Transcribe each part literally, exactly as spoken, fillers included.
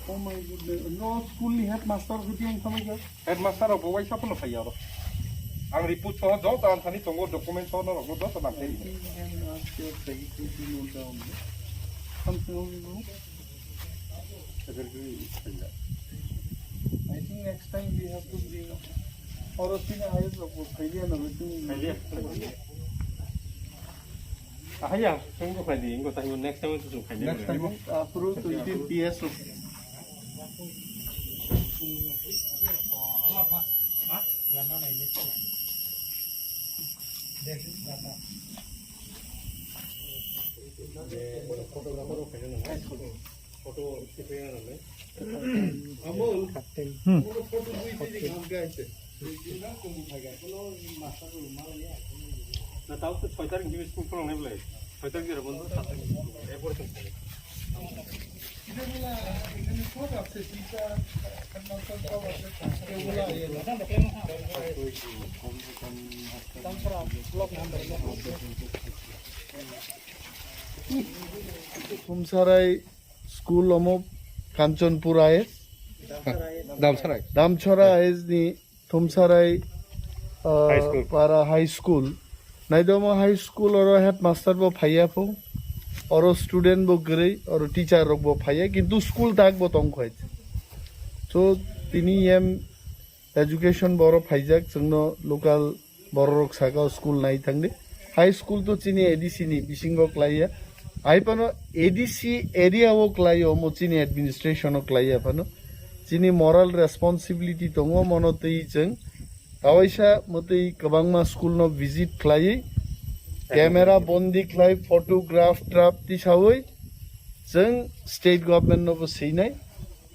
Oh my goodness. No school ni headmaster khe tiyang samai kha. Headmaster rok bo waisa phano phai ya oro. Ang report so joto ang thani tongo, document so norok no joto nang I phai. Think and ask your secretary to note down. Something wrong, no? Secretary phai ya. I think next time we have to bring Oro sini ayos rok bo phai ya na, I think. Phai ya, phai ya. Ahaya, tunggu phai di, engko tanggu next time tu sung phai di. Next time. Approve to even P S O. Photo, photo, photo, photo, photo, photo, photo, Na, tao to soy tarik ni school khulungnai belai. Soy tarik ni bondo, sat tarik ni school khulungnai. Erpore chwng phai. Thumsarai school omo Kanchanpur I S. Damsarai. Damchara I S ni Thumsarai, uh, High School. Para High School. Naidoma High School oro headmaster bo phaiya pho. Oro student bo gre, oro teacher rok bo phaiya, kintu school tak bo tong khoi. So, tini em education boro phaijak, chwngno local bororok saka o school nai thangdi. High school to chini A D C ni bisingo klaiya. Hai phano A D C area o klaio, omo chini administration o klaiya phano. Chini moral responsibility tongo, mono twi chwng kawaisa mwtwi kwbangma school no visit khlaiwi, camera bondi khlai, photograph trap tisawi chwng state government no bo swinai,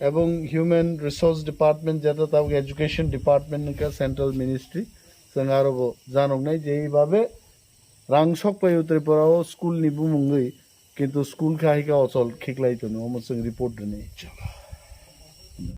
ebong human resource department, jeta tabuk education department nungkha central ministry, chwng aro bo janoknai je eibabe rang sokpaio Tripura o school ni bumungwi, kintu school khe hai khe ochol khiklai tono, omo chwng report rwnai.